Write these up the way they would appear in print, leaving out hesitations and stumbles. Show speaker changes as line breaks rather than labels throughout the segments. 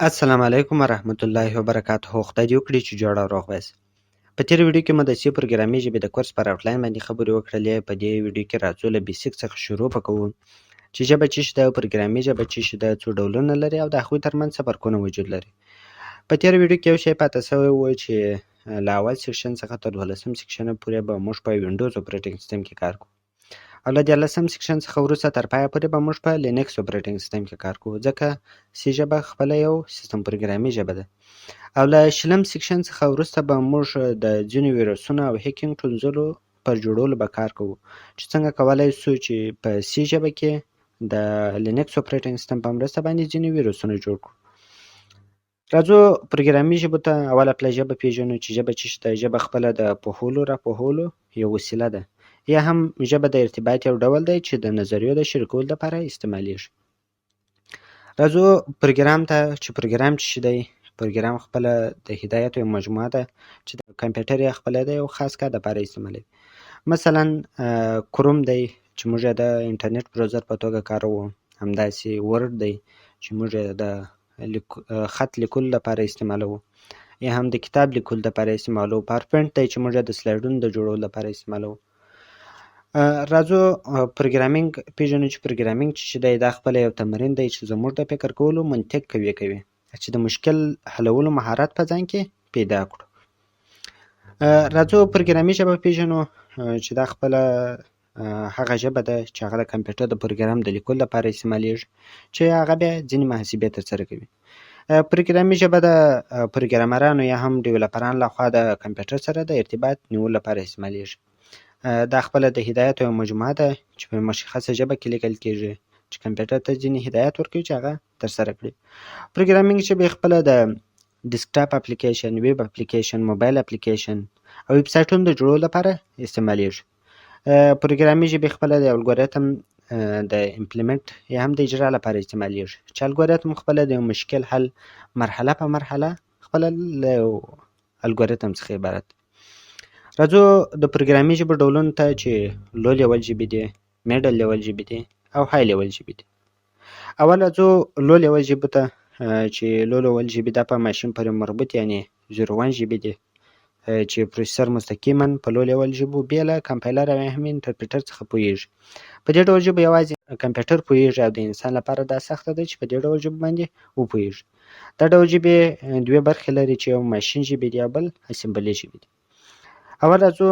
السلام علیکم ورحمت الله وبرکاته. خدای دې وکړي چې جوړ او روغ واست. په تېره ویډیو کې مو د سي پروګرامي ژبې د کورس پر outline باندې خبرې وکړلې. په دې ویډیو کې راځو له basic څخه شروع به کوو چې ژبه څه شي ده او پروګرامي ژبه څه شي ده، څو ډولونه لري او د هغوی ترمنځ څه فرقونه وجود لري. په تېره ویډیو کې یو شی پاتې شوی و چې له اول section څخه تر 12 section پورې به موږ په Windows operating system کې کار کوو او له 13 section څخه وروسته تر پایه پورې به موږ په Linux operating system کې کار کوو، ځکه سي ژبه خپله یو سیستم پروګرامي ژبه ده. او له 20 section څخه وروسته به موږ د ځینو ویروسونو او hacking tools ونو پر جوړولو به کار کوو چې څنګه کولای شو چې په سي ژبه کې د Linux operating system په مرسته باندې ځینې ویروسونه جوړ کړو. راځو پروګرامي ژبو ته. اوله خپله ژبه پیژنو چې ژبه څه شي ده. ژبه خپله د پوهولو راپوهولو یو وسیله ده، یا هم ژبه د ارتباط یو ډول دی چې د نظریو د شریکولو لپاره استعمالیږي. راځو پروګرام ته چې پروګرام څه شي دی. پروګرام خپله د هدایاتو یو مجموعه ده چې د کمپیوټر یې خپله د یو خاص کار لپاره استعمالوي. مثلا کروم دی چې موږ یې د انټرنیټ browser په توګه کاروو، همداسې Word دی چې موږ یې د خط لیکلو لپاره استعمالوو، یا هم د کتاب لیکلو لپاره استعمالوو. PowerPoint دی چې موږ یې د سلایډونو د جوړولو لپاره استعمالوو. راځو programming پیژنو چې programming څه شي دی. دا خپله یو تمرین دی چې زموږ د فکر کولو منطق قوي کوي چې د مشکل حلولو مهارت په ځان کې پیدا کړو. راځو پروګرامي ژبه پیژنو چې دا خپله هغه ژبه ده چې هغه د کمپیوټر د پروګرام د لیکلو لپاره استعمالیږي چې هغه بیا ځینې محاسبې ترسره کوي. پروګرامي ژبه د پروګرامرانو یا هم developer انو لخوا د کمپیوټر سره د ارتباط نیولو لپاره استعمالیږي. دا خپله د هدایاتو یوه مجموعه ده چې په مشخصه ژبه کې لیکل کیږي چې کمپیوټر ته ځینې هدایات ورکوي چې هغه ترسره کړي. programming ژبې خپله د desktop application، web application، mobile application او ویب سایټونو د جوړولو لپاره استعمالیږي. پروګرامي ژبې خپله د الګوریتم د implement یا هم د اجرا لپاره استعمالیږي چې الګوریتم خپله د یو مشکل حل مرحله په مرحله خپله له یو الګوریتم څخه عبارت دی. راځو د پروګرامي ژبو ډولونو ته چې low level ژبې دي، middle level ژبې دي او high level ژبې دي. اول راځو low level ژبو ته چې low level ژبې دا په ماشین پورې مربوط یعنی 0 1 ژبې دي چې processor مستقیما په low level ژبو بې له کمپایلر او یا هم interpreter څخه پوهیږي. په دې ډول ژبو یوازې کمپیوټر پوهیږي او د انسان لپاره دا سخته ده چې په دې ډول ژبو باندې وپوهیږي. دا ډول ژبې دوې برخې لري چې یو ماشین ژبې دي او بل assembly ژبې دي. اول راځو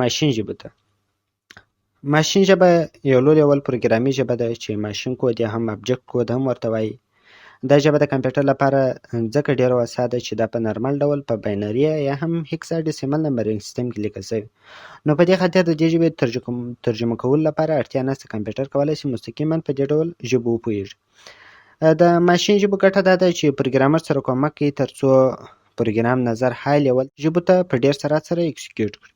ماشین ژبو ته. ماشین ژبه یو low level پروګرامي ژبه ده چې machine code یا هم object code هم ورته وایي. دا ژبه د کمپیوټر لپاره ځکه ډېره وسا ده چې دا په normal ډول په binary یا هم hexadecimal numbering system کې لیکل شوې، نو په دې خاطر د دې ژبې ترجمه کولو لپاره اړتیا نشته. کمپیوټر کولای شي مستقیما په دې ډول ژبو وپوهیږي. د ماشین ژبو ګټه دا ده چې programmer سره کومک کوي ترڅو پروګرام نظر high level ژبو ته په ډېر سرعت سره execute کړي.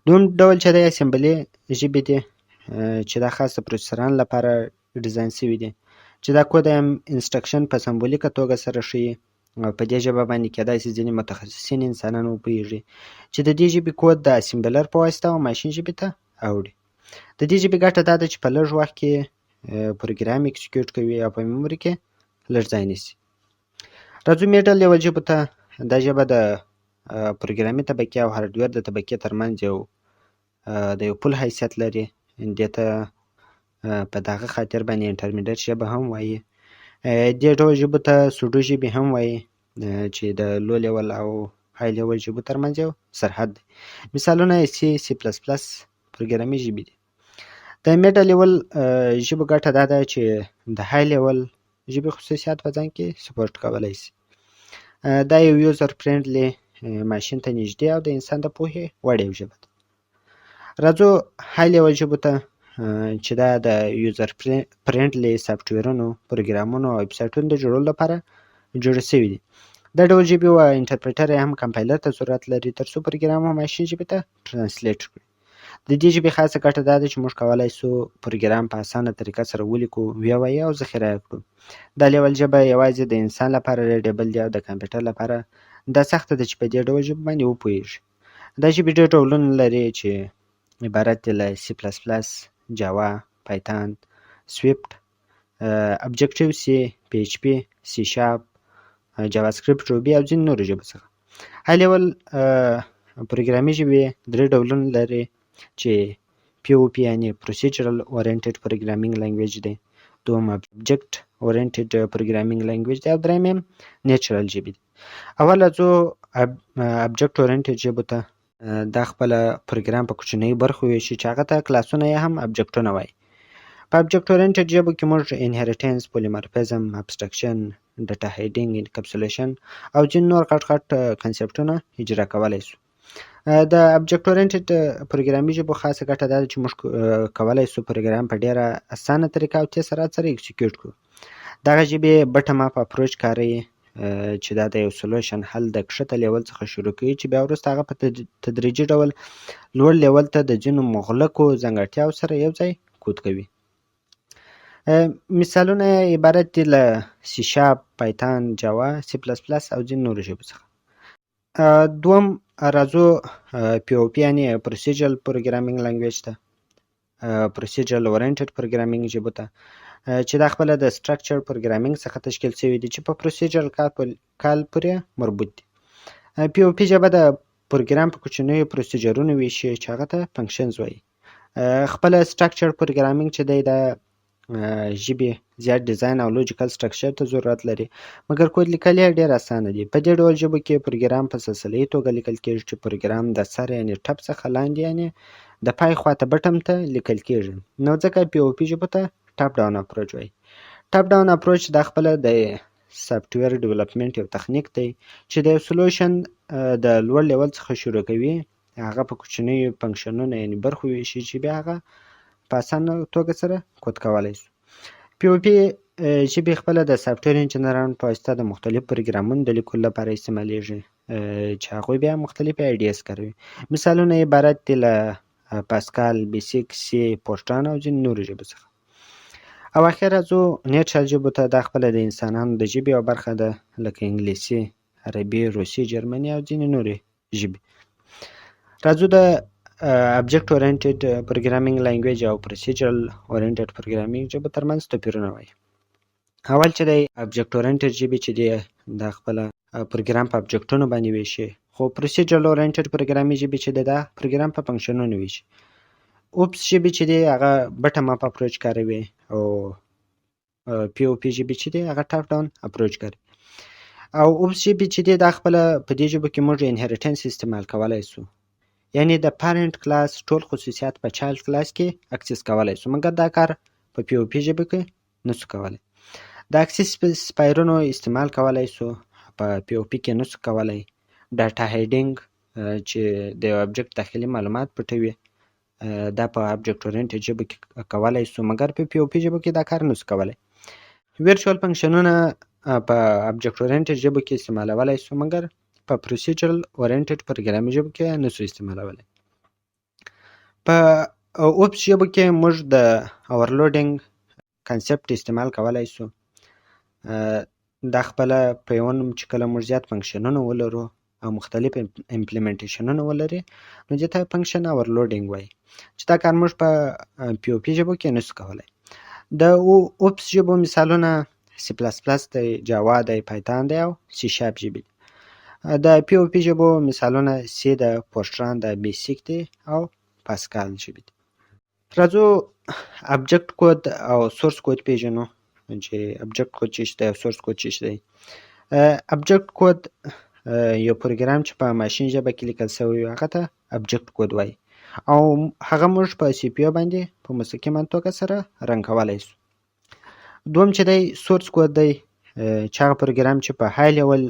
دویم ډول چې دی assembly ژبې دي چې دا خاص د processor انو لپاره design شوي دي چې دا کود هم instruction په سمبولیکه توګه سره ښیي او په دې ژبه باندې کېدای شي ځینې متخصصین انسانان وپوهیږي چې د دې ژبې کود د assembler په واسطه او ماشین ژبې ته اوړي. د دې ژبې ګټه دا ده چې په لږ وخت کې پروګرام execute کوي او په memory کې لږ ځای نیسي. راځو middle level ژبو ته. دا ژبه د پروګرامي طبقې او hardware د طبقې ترمنځ د یو پل حیثیت لري. دې ته په دغه خاطر باندې intermediate ژبه هم وایي. دې ډول ژبو ته pseudo ژبې هم وایي چې د low level او high level ژبو ترمنځ یو سرحد دی. مثالونه یې سي، سي پلس پلس پروګرامي ژبې دي. د middle level ژبو ګټه دا ده چې د high level ژبې خصوصیات په ځان کې support کولی شي. دا یو user friendly، ماشین ته نږدې او د انسان د پوهې وړ یو ژبه ده. راځو high level ژبو ته چې دا د user friendly software ونو، پروګرامونو او ویب سایټونو د جوړولو لپاره جوړې شوې دي. دا ډول ژبې و interpreter یا هم کمپایلر ته ضرورت لري ترڅو پروګرام او ماشین ژبې ته translate کړي. د دې ژبې خاصه ګټه دا ده چې موږ کولای شو پروګرام په اسانه طریقه سره ولیکو، ویې او ذخیره یې کړو. دا level ژبه یوازې د انسان لپاره readable دي او د کمپیوټر لپاره دا سخته ده چې په دې ډول ژبو باندې وپوهیږي. دا ژبې ډېر ډولونه لري چې عبارت دي له سي پلس پلس، جاوا، پایتان، سویفټ، ابجکټیو سي، پی اچ پی، سي شارپ، JavaScript، Ruby او ځینو نورو ژبو څخه. High level پروګرامي ژبې درې ډولونه لري چې POP یعنی Procedural Oriented Programming Language دی، دوم Object Oriented Programming Language دی او دریم یې Natural ژبې دي. اول راځو Object Oriented ژبو ته. دا خپله پروګرام په کوچنیو برخو ویشي چې هغه ته کلاسونه یا هم ابجکټونه وایي. په Object Oriented ژبو کې موږ Inheritance، Polymorphism، Abstraction، Data Hiding، Encapsulation او ځینې نور غټ غټ کنسپټونه اجرا کولی شو. د Object Oriented پروګرامي ژبو خاصه ګټه دا ده چې موږ کولی شو پروګرام په ډیره اسانه طریقه او تیز سرعت سره execute کړو. دغه ژبې bottom up approach کاروي چې دا د یو solution حل د کښته level څخه شروع کوي چې بیا وروسته هغه په تدریجي ډول لوړ level ته د ځینو مغلقو ځانګړتیاو سره یو ځای کود کوي. مثالونه یې عبارت دي له C Sharp، Python، Java، C plus plus او ځینو نورو ژبو څخه. دوم راځو POP یعنی Procedural Programming Language ته، Procedural Oriented Programming ژبو ته، چې دا خپله د Structure Programming څخه تشکیل شوي دي چې په Procedural call پورې مربوط دي. POP ژبه د پروګرام په کوچنیو پروسیجرونو ویشي چې هغه ته functions وایي. خپله Structure Programming چې دی دا ژبې زیات design او logical structure ته ضرورت لري، مګر کود لیکل یې ډېر اسانه دي. په دې ډول ژبو کې پروګرام په سلسلهيي توګه لیکل کیږي چې پروګرام د سر یعنی top څخه لاندې یعنی د پای خواته bottom ته لیکل کیږي، نو ځکه POP ژبو ته top down approach وایي. Top down approach دا خپله د software development یو تخنیک دی چې د یو solution د لوړ level څخه شروع کوي، هغه په کوچنیو فنکشنونو یعنی برخو ویشي چې بیا هغه په اسانه توګه سره کود کولی شو. POP ژبې خپله د software انجینرانو په واسطه د مختلفو پروګرامونو د لیکلو لپاره استعمالیږي چې هغوی بیا مختلفې IDEs کاروي. مثالونه یې عبارت دي له Pascal، BASIC، C، Fortran او ځینو نورو ژبو څخه. او اخر راځو natural ژبو ته. دا خپله د انسانانو د ژبې یوه برخه ده لکه انګلیسي، عربي، روسي، جرمني او ځینې نورې ژبې. راځو د Object Oriented Programming Language او Procedural Oriented Programming ژبو ترمنځ توپیرونه وایي. اول چې دی Object Oriented ژبې چې دی دا خپله پروګرام په ابجکټونو باندې ویشي، خو Procedural Oriented پروګرامي ژبې چې دی دا پروګرام په فنکشنونو ویشي. OOPs ژبې چې دی هغه bottom up approach کاروي او POP ژبې چې دی هغه top down approach کاروي. او OOPs ژبې چې دی دا خپله په دې ژبو کې موږ inheritance استعمال کولی شو، یعنی د parent class ټول خصوصیات په child class کې access کولی شو، مګر دا کار په POP ژبه کې نشو کولی. د access specifier ونو استعمال کولی شو، په POP کې نشو کولی. Data hiding چې د یو object داخلي معلومات پټوي دا په Object Oriented ژبو کې کولی شو، مګر په POP ژبو کې دا کار نشو کولی. Virtual فنکشنونه په Object Oriented ژبو کې استعمالولی شو، مګر په Procedural Oriented پروګرامي ژبو کې نشو استعمالولی. په OOPs ژبو کې موږ د overloading concept استعمال کولی شو. دا خپله په یو نوم چې کله موږ زیات فنکشنونه ولرو او مختلف implementation ونه ولري نو دې ته function overloading وایي، چې دا کار موږ په POP ژبو کې نشو کولی. د OOPs ژبو مثالونه C plus plus دی، Java دی، Python دی او C Sharp ژبې دي. د POP ژبو مثالونه C ده، Fortran ده، BASIC دی او Pascal ژبې دي. راځو object code او source code پیژنو چې object code څه شی دی او source code څه شی دی. Object code یو پروګرام چې په ماشین ژبه کې لیکل شوی وي هغه ته object code وایي او هغه موږ په CPU باندې په مستقیمه توګه سره run کولی شو. دوم چې دی source code دی چې هغه پروګرام چې په high level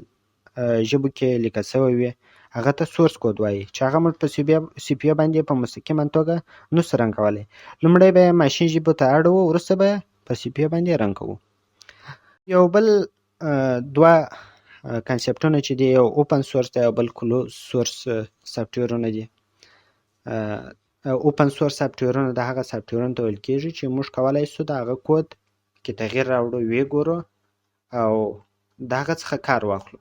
ژبو کې لیکل شوی وي هغه ته source code وایي، چې هغه موږ په CPU باندې په مستقیمه توګه نشو run کولی. لومړی به یې ماشین ژبو ته اړوو، وروسته به په CPU باندې run کوو. یو بل دوه کنسپټونه چې دی یو open source دی او بل close source software ونه دي. Open source software ونه د هغه software ونو ته ویل کیږي چې موږ کولی شو د هغه کود کې تغییر راوړو، ویې ګورو او د هغه څخه کار واخلو،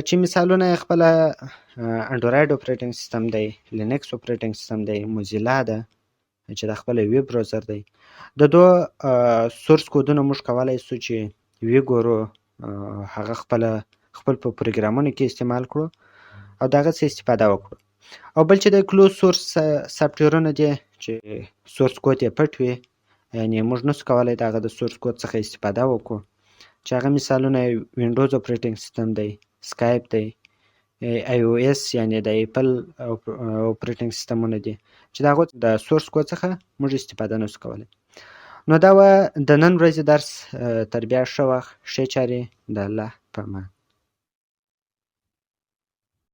چې مثالونه یې خپله Android operating system دی، Linux operating system دی، Mozilla ده چې دا خپله web browser دی. د دوه source کودونه موږ کولی شو چې ویې ګورو، هغه خپله خپل په پروګرامونو کې استعمال کړو او د هغه څخه استفاده وکړو. او بل چې د close source سافټویرونه دي چې source code یې پټ وي، یعنی موږ نشو کولی د هغه د source code څخه استفاده وکړو، چې هغه مثالونه وینډوز operating system دی، سکایپ دی، iOS یعنی د اپل operating سیستمونه دي چې د هغو د source code څخه موږ استفاده نشو کولی. نو دا وه د نن ورځې درس. تر بیا ښه وخت، ښې چارې، د الله په امان.